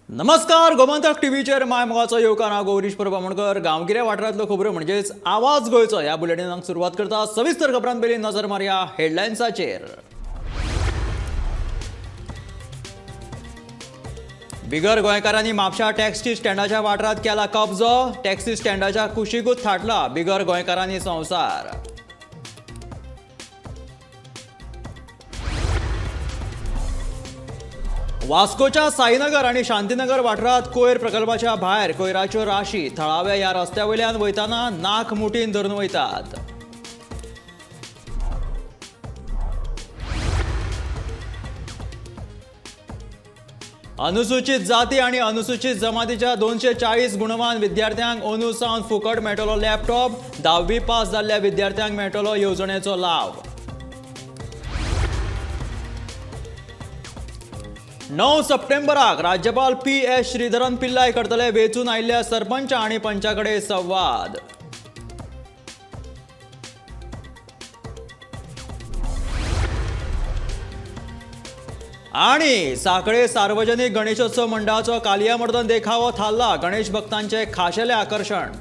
नमस्कार, गोमंतक टीव्हीचेर my मोगाचो येवकार. हांव गौरीश परब आमोणकर. गांवगिऱ्या वाठारांतल्यो खबरो म्हणजेच आवाज गोंयचो ह्या बुलेटिनाक सुरवात करता. सविस्तर खबरां पयलीं नजर मारया हेडलायन्साचेर. बिगर गोंयकारांनी म्हापशा टॅक्सी स्टँडाच्या वाठारांत केला कब्जो. टॅक्सी स्टँडाच्या कुशीकूच थाटला बिगर गोंयकारांनी संवसार. वास्कोच्या साईनगर आणि शांतीनगर वाठारांत कोयर प्रकल्पाच्या भायर कोयराच्यो राशी. थळावे ह्या रस्त्या वयल्यान वयताना नाक मुठीन धरून वयतात. अनुसूचित जाती आणि अनुसूचित जमातीच्या 240 गुणवान विद्यार्थ्यांक अंदू सावन फुकट मेळटलो लॅपटॉप. 10वी पास जाल्ल्या विद्यार्थ्यांक मेळटलो येवजणेचो लाव. 9 सप्टेंबराक राज्यपाल पी.एस. श्रीधरन पिल्लई करतले वेंचून आयिल्ल्या सरपंच आनी पंचा कडेन संवाद. आणि साखळे सार्वजनिक गणेशोत्सव मंडळाचो कालियामर्दन देखावो थारला गणेश भक्तांचे खाशेले आकर्षण.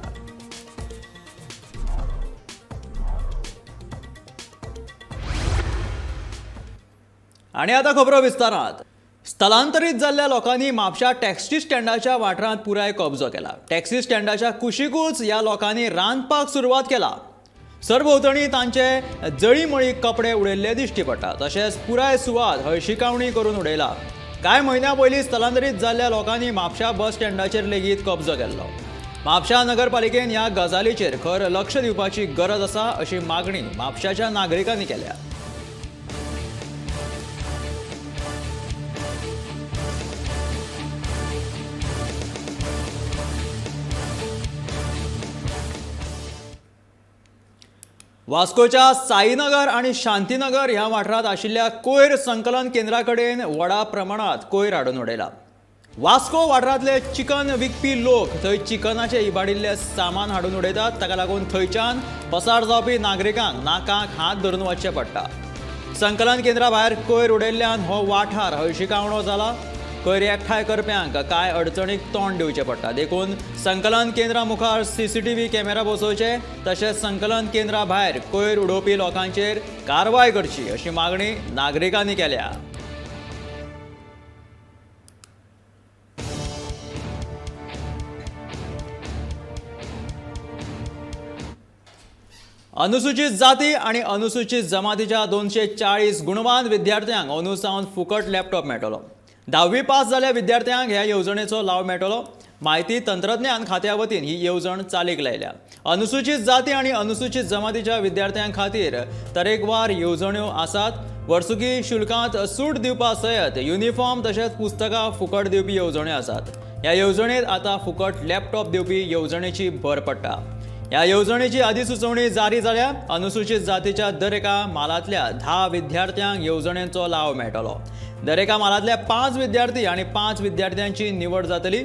आणि आता खबरो विस्तारात. स्थलांतरीत जाल्ल्या लोकांनी म्हापशा टॅक्सी स्टँडाच्या वाठारांत पुराय कब्जो केला. टॅक्सी स्टँडाच्या कुशीकूच ह्या लोकांनी रांदपाक सुरवात केला. सरभोंवतणी तांचे जळीमळी कपडे उडयल्ले दिश्टी पडटा. तशेंच पुराय सुवात हळशिकावणी करून उडयला. कांय म्हयन्यां पयलीं स्थलांतरीत जाल्ल्या लोकांनी म्हापशा बस स्टँडाचेर लेगीत कब्जो केल्लो. म्हापशा नगरपालिकेन ह्या गजालीचेर खर लक्ष दिवपाची गरज आसा अशी मागणी म्हापशाच्या नागरिकांनी केल्या. वास्कोच्या साईनगर आणि शांतीनगर ह्या वाठारांत आशिल्ल्या कोयर संकलन केंद्रा कडेन व्हडा प्रमाणात कोयर हाडून उडयला. वास्को वाठारांतले चिकन विकपी लोक थंय चिकनाचे इबाडिल्ले सामान हाडून उडयतात. ताका लागून थंयच्यान पसार जावपी नागरिकांक नाकाक हात धरून वचचें पडटा. संकलन केंद्रा भायर कोयर उडयल्ल्यान हो वाठार हळशिकावणो जाला. कोयर एकठांय करप्यांक कांय अडचणीक तोंड दिवचें पडटा. देखून संकलन केंद्रा मुखार सीसीटीव्ही कॅमेरा बसोवचे, तशेंच संकलन केंद्रा भायर कोयर उडोवपी लोकांचेर कारवाय करची अशी मागणी नागरिकांनी केल्या. अनुसूचित जाती आणि अनुसूचित जमातीच्या 240 गुणवान विद्यार्थ्यांक अंदू सावन फुकट लॅपटॉप मेळटलो. 10वी पास जाल्ल्या विद्यार्थ्यांक ह्या येवजणेचो लाव मेळटलो. माहिती तंत्रज्ञान खात्या वतीन ही येवजण चालीक लायल्या. अनुसूचित जाती आणि अनुसूचित जमातीच्या विद्यार्थ्यां खातीर तरेकवार येवजण्यो आसात. वर्सुकी शुल्कांत सूट दिवपा सयत युनिफॉर्म तशेंच पुस्तकां फुकट दिवपी येवजण्यो आसात. ह्या येवजणेत आतां फुकट लॅपटॉप दिवपी येवजणेची भर पडटा. ह्या येवजणेची अधिसुचोवणी जारी जाल्या. अनुसूचित जातीच्या दर एका म्हालांतल्या 10 विद्यार्थ्यांक येवजणेचो लाव मेळटलो. दर एका म्हालांतल्या 5 विद्यार्थी आनी 5 विद्यार्थ्यांची निवड जातली.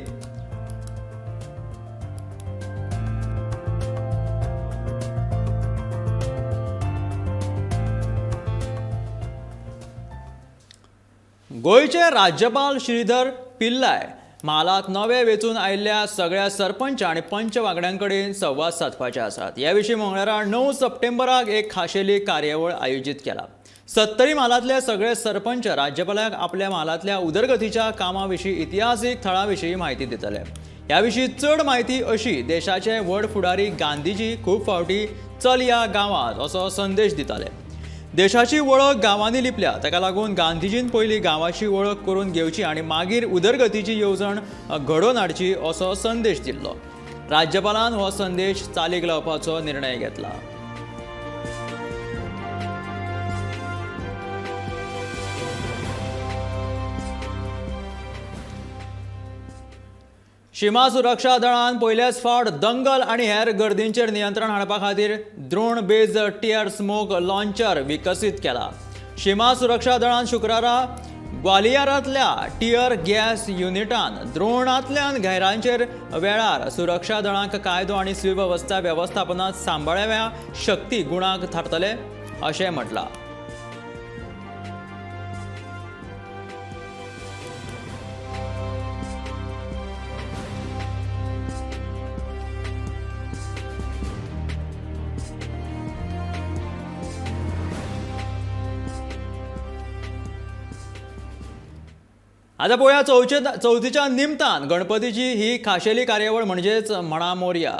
गोंयचे राज्यपाल श्रीधर पिल्लई म्हालांत नवे वेंचून आयिल्ल्या सगळ्या सरपंच आनी पंच वांगड्यां कडेन संवाद सादपाचे आसात. ह्या विशीं मंगळारा 9 सप्टेंबराक एक खाशेली कार्यावळ आयोजीत केला. सत्तरी म्हालांतले सगळे सरपंच राज्यपालाक आपल्या म्हालांतल्या उदरगतीच्या कामां विशीं, इतिहासीक थळां विशीं म्हायती दितले. ह्या विशीं चड म्हायती अशी: देशाचे व्हड फुडारी गांधीजी खूब फावटी चल या गांवांत असो संदेश दिताले. देशाची वळख गांवांनी लिपल्या. ताका लागून गांधीजीन पयलीं गांवाची वळख करून घेवची आनी मागीर उदरगतीची येवजण घडोवन हाडची असो संदेश दिल्लो. राज्यपालान हो संदेश चालीक लावपाचो निर्णय घेतला. शिमा सुरक्षा दळान पयलेच फावट दंगल आनी हेर गर्दींचेर नियंत्रण हाडपा खातीर drone based tear smoke launcher विकसीत केला. शिमा सुरक्षा दळान शुक्रारा ग्वालियरांतल्या टियर गॅस युनिटान द्रोणांतल्यान घरांचेर वेळार सुरक्षा दळांक कायदो आनी सुवेवस्था वेवस्थापनांत सांबाळव्या शक्ती गुणाक थारतले अशें म्हटलां. आतां पळोवया चवथीच्या निमतान गणपतीची ही खाशेली कार्यावळ म्हणजेच म्हणा मोरया.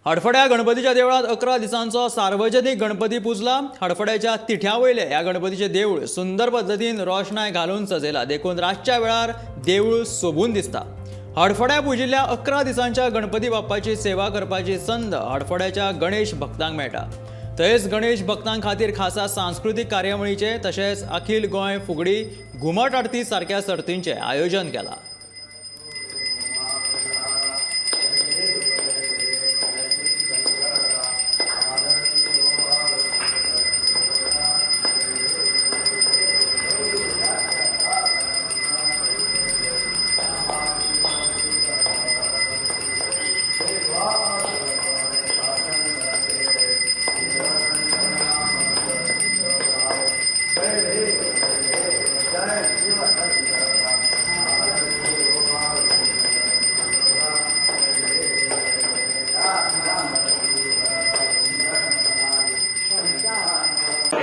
हडफड्या गणपतीच्या देवळात 11 दिसांचो सार्वजनिक गणपती पुजला. हडफड्याच्या तिठ्या वयले ह्या गणपतीचे देवूळ सुंदर पद्दतीन रोशणाय घालून सजयला, देखून रातच्या वेळार देवूळ सोबून दिसता. हडफड्या पुजिल्ल्या 11 दिसांच्या गणपती बाप्पाची सेवा करपाची संद हडफड्याच्या गणेश भक्तांक मेळटा. थंयच गणेश भक्तां खातीर खासा सांस्कृतीक कार्यावळीचें तशेंच अखील गोंय फुगडी घुमट आरती सारक्या सर्तींचें आयोजन केलां.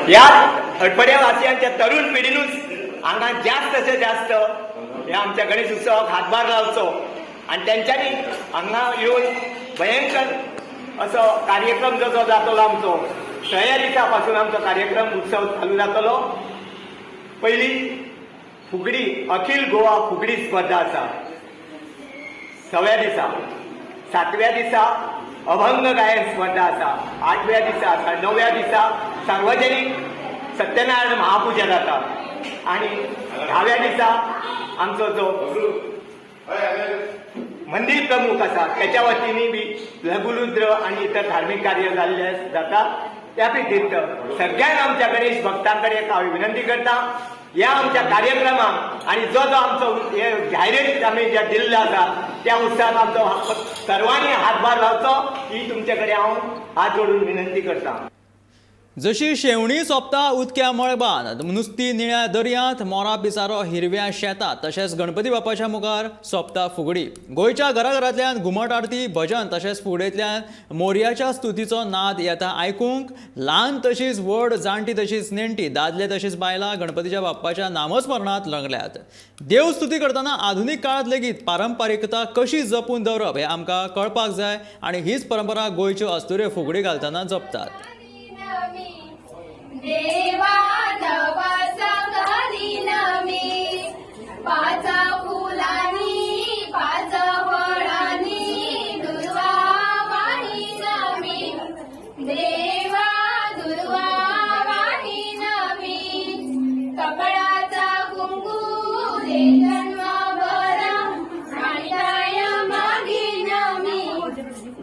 या हडफड्या वासियांच्या तरुण पिढीनूच हांगा जास्त अशें जास्त ह्या आमच्या गणेश उत्सवाक हातभार लावचो आनी तेंच्यांनी हांगा येवन भयंकर असो कार्यक्रम जो जो जातलो आमचो सगळ्या दिसा पासून आमचो कार्यक्रम उत्सव चालू जातलो. पयली फुगडी अखिल गोवा फुगडी स्पर्धा आसा 6व्या दिसा, 7व्या दिसा अभंग गायन स्पर्धा आसा, 8व्या दिसा आसा, 9व्या दिसा सार्वजनिक सत्यनारायण महापूजा जाता आनी 10व्या दिसा आमचो जो मंदिर प्रमुख आसा त्याच्या वतीने बी लघुरुद्र आनी इतर धार्मिक कार्य जाल्ले जाता. त्या व्यतिरिक्त सगळ्यांक आमच्या गणेश भक्तां कडेन हांव विनंती करता, ह्या आमच्या कार्यक्रमाक आनी जो जो आमचो हे जाहिरात आमी जे दिल्लो आसा त्या उत्सवाक आमचो सर्वांनी हातभार लावचो ही तुमचे कडेन हांव हात जोडून विनंती करता. जशी शेवणी सोंपता उदक्या मळबान, नुस्ती निळ्या दर्यांत, मोरा पिसारो हिरव्या शेतात, तशेंच गणपती बाप्पाच्या मुखार सोंपता फुगडी. गोंयच्या घराघरांतल्यान घुमट आरती, भजन तशेंच फुगडेंतल्यान मोरयाच्या स्तुतीचो नाद येता आयकूंक. ल्हान तशीच व्हड, जाणटी तशीच नेणटी, दादले तशीच बायलां गणपतीच्या बाप्पाच्या नामस्मरणांत रंगल्यात. देवस्तुती करतना आधुनीक काळांत लेगीत पारंपारिकता कशी जपून दवरप हें आमकां कळपाक जाय आनी हीच परंपरा गोंयच्यो अस्तुऱ्यो फुगडी घालतना जपतात. देवा नवस करीन मी, 5 फुलांनी 5 फळांनी दुर्वा वाहीन मी, देवा दुर्वा वाहीन मी, कपडाचा कुंकू दे जन्मभर आणि काय मागीन मी,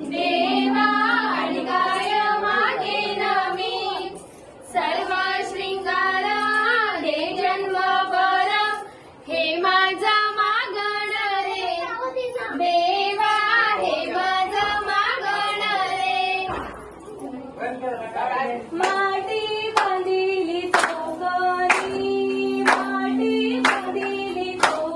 देवा आणि काय मागीन मी, सर्व श्रृंगार दे जन्मभर हे माझा मागण रे, देवा हे माझा मागण रे. माटी बांधिली चौकनी, माटी बांधिली चौकनी.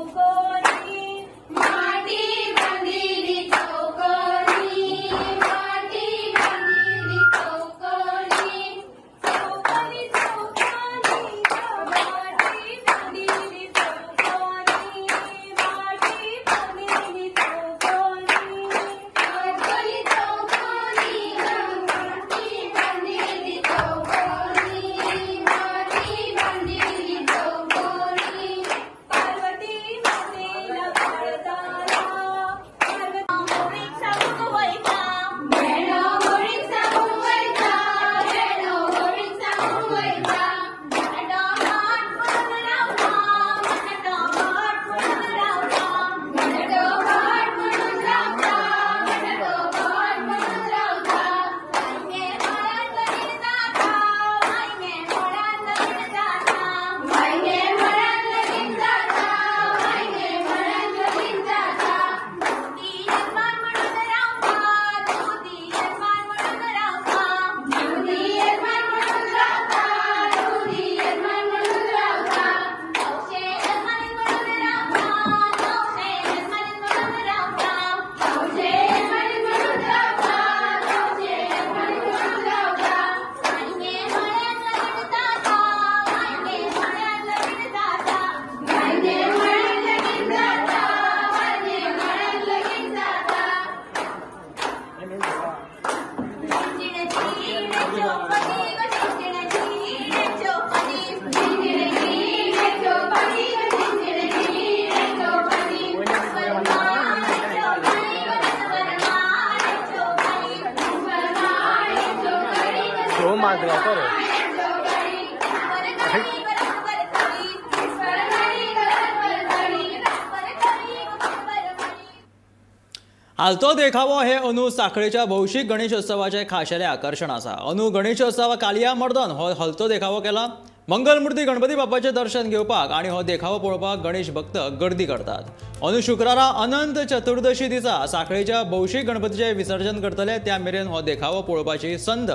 हालतो देखावो हे अंदू सांखळेच्या भौशीक गणेशोत्सवाचें खाशेलें आकर्शण आसा. अंदू गणेशोत्सवा कालिया मर्दन हो हलतो देखावो केला. मंगलमुर्ती गणपती बाप्पाचें दर्शन घेवपाक आनी हो देखावो पळोवपाक गणेश भक्त गर्दी करतात. अंदू शुक्रारा अनंत चतुर्दशी दिसा सांखळेच्या भौशीक गणपतीचें विसर्जन करतले. त्या मेरेन हो देखावो पळोवपाची संद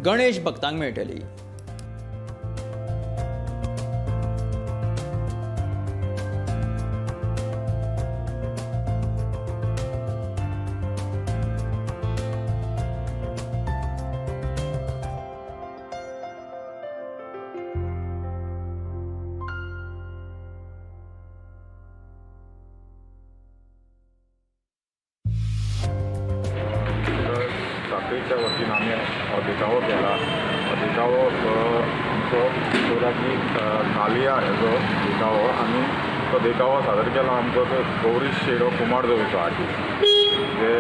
गणेश भक्तांक मेळटली. सांखळीच्या वतीन आमी हो देखावो केला. हो देखावो आमचो चवदा की कालिया हेजो देखावो आनी तो देखावो सादर केला आमचो तो गौरीश शेडो कुमार जवळचो आर्टिस्ट, जे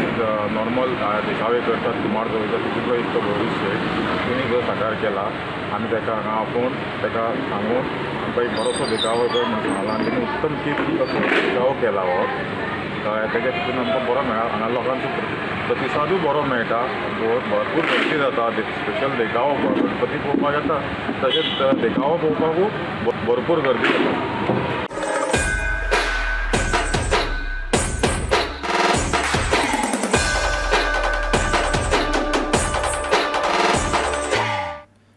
नॉर्मल देखावे करतात कुमार जवळचो, तितूंतलो एक तो गौरीश शेड, तिणी जो साकार केला. आमी ताका हांगा आपोवन ताका सांगून आमकां एक बरोसो देखावो कर म्हूण सांगला आनी तिणें उत्तम कीर्ती असो देखावो केला. हो तेज्या तितून आमकां बरो मेळ्ळा. हांगा लोकांचो प्रतिसादूय बरो मेळटा, भरपूर गर्दी जाता. स्पेशल देखावो गणपती पळोवपाक येता, तशेंच देखावो पळोवपाकूय भरपूर गर्दी जाता.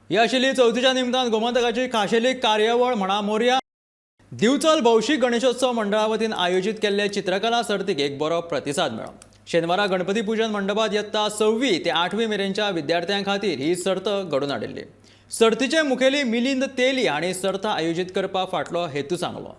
ही आशिल्ली चवथीच्या निमतान गोमंतकाची खाशेली कार्यावळ म्हणा मोरया. दिवचल भौशीक गणेशोत्सव मंडळा वतीन आयोजीत केल्ले चित्रकला सर्तीक एक बरो प्रतिसाद मेळ्ळो. शेनवारा गणपती पुजन मंडपात यत्ता 6वी ते 8वी मेरेनच्या विद्यार्थ्यां खातीर ही सर्त घडोवन हाडिल्ली. सर्तीचे मुखेली मिलिंद तेली हांणी सर्त आयोजीत करपा फाटलो हेतू सांगलो.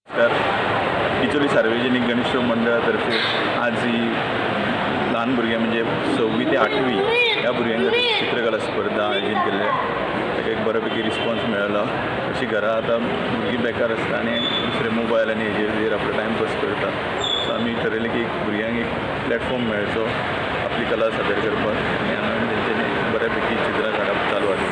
तर डिचोली सार्वजनिक गणेशोत्सव मंडळातर्फे आज ही ल्हान भुरग्यां म्हणजे 6वी ते 8वी ह्या भुरग्यां खातीर चित्रकला स्पर्धा आयोजीत केल्ली. ताका एक बऱ्यापैकी रिस्पॉन्स मेळ्ळो. अशी घरा आतां भुरगीं बेकार आसता आनी दुसरे मोबायल आनी हेजेर आपलो टायमपास करता. सो आमी ठरयलें की भुरग्यांक एक प्लॅटफॉर्म मेळचो आपली कला सादर करपाक आनी हांगा तेंच्यांनी बऱ्यापैकी चित्रां काडप चालू आसा.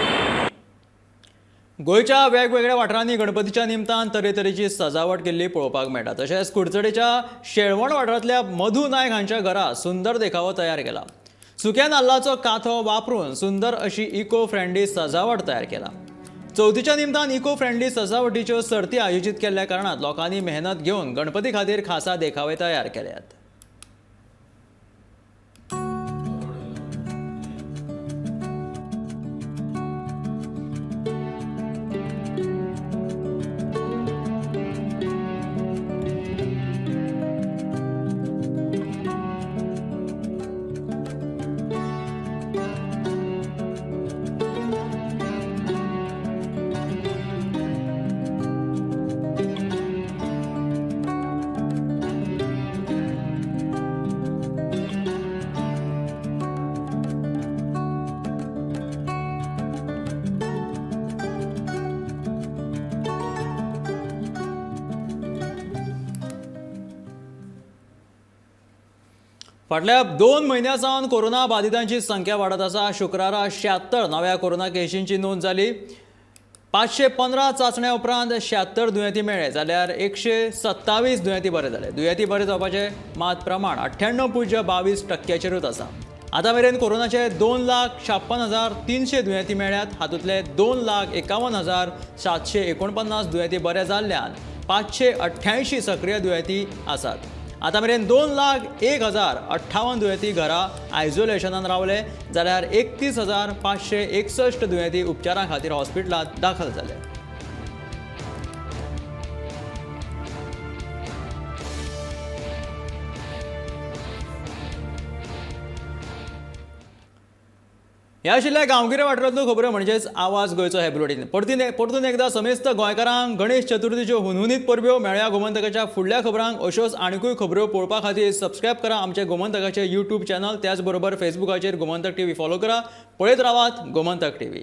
गोंयच्या वेगवेगळ्या वाठारांनी गणपतीच्या निमतान तरेतरेची सजावट केल्ली पळोवपाक मेळटा. तशेंच कुडचडेच्या शेळवण वाठारांतल्या मधू नायक हांच्या घरा सुंदर देखावो तयार केला. सुक्या नाल्लाचो काथो वापरून सुंदर अशी इको फ्रेंडली सजावट तयार केला. चवथीच्या निमतान इको फ्रेंडली सजावटीच्यो सर्ती आयोजीत केल्ल्या कारणान लोकांनी मेहनत घेवन गणपती खातीर खासा देखावे तयार केल्यात. फाटल्या 2 म्हयन्यां सावन कोरोना बाधितांची संख्या वाडत आसा. शुक्रारा 76 नव्या कोरोना केशींची नोंद जाली. 515 चांचण्या उपरांत 76 दुयेंती मेळ्ळे जाल्यार 127 दुयेंती बरे जाले. दुयेंती बरे जावपाचें मात प्रमाण 98.22%चेरूच आसा. आतां मेरेन कोरोनाचे 2,56,300 दुयेंती मेळ्ळ्यात. हातूंतले 2,51,749 दुयेंती बरे जाल्ल्यान 588 सक्रीय दुयेंती आसात. आतां मेरेन 2,01,058 दुयेंती घरा आयसोलेशनान रावले जाल्यार 31,561 दुयेंती उपचारा खातीर हॉस्पिटलांत दाखल जाले. ह्या आशिल्ल्या गांवगिऱ्या वाठारांतल्यो खबरो म्हणजेच आवाज गोंयचो हे बुलेटीन. परतून एकदा समेस्त गोंयकारांक गणेश चतुर्थीच्यो हुनहुनीत परब्यो. मेळया गोमंतकाच्या फुडल्या खबरांक. अश्योच आनिकूय खबरो पळोवपा खातीर सबस्क्रायब करा आमचे गोमंतकाचे यूट्यूब चॅनल, त्याच बरोबर फेसबुकाचेर गोमंतक टीव्ही फॉलो करा. पळयत रावात गोमंतक टीव्ही.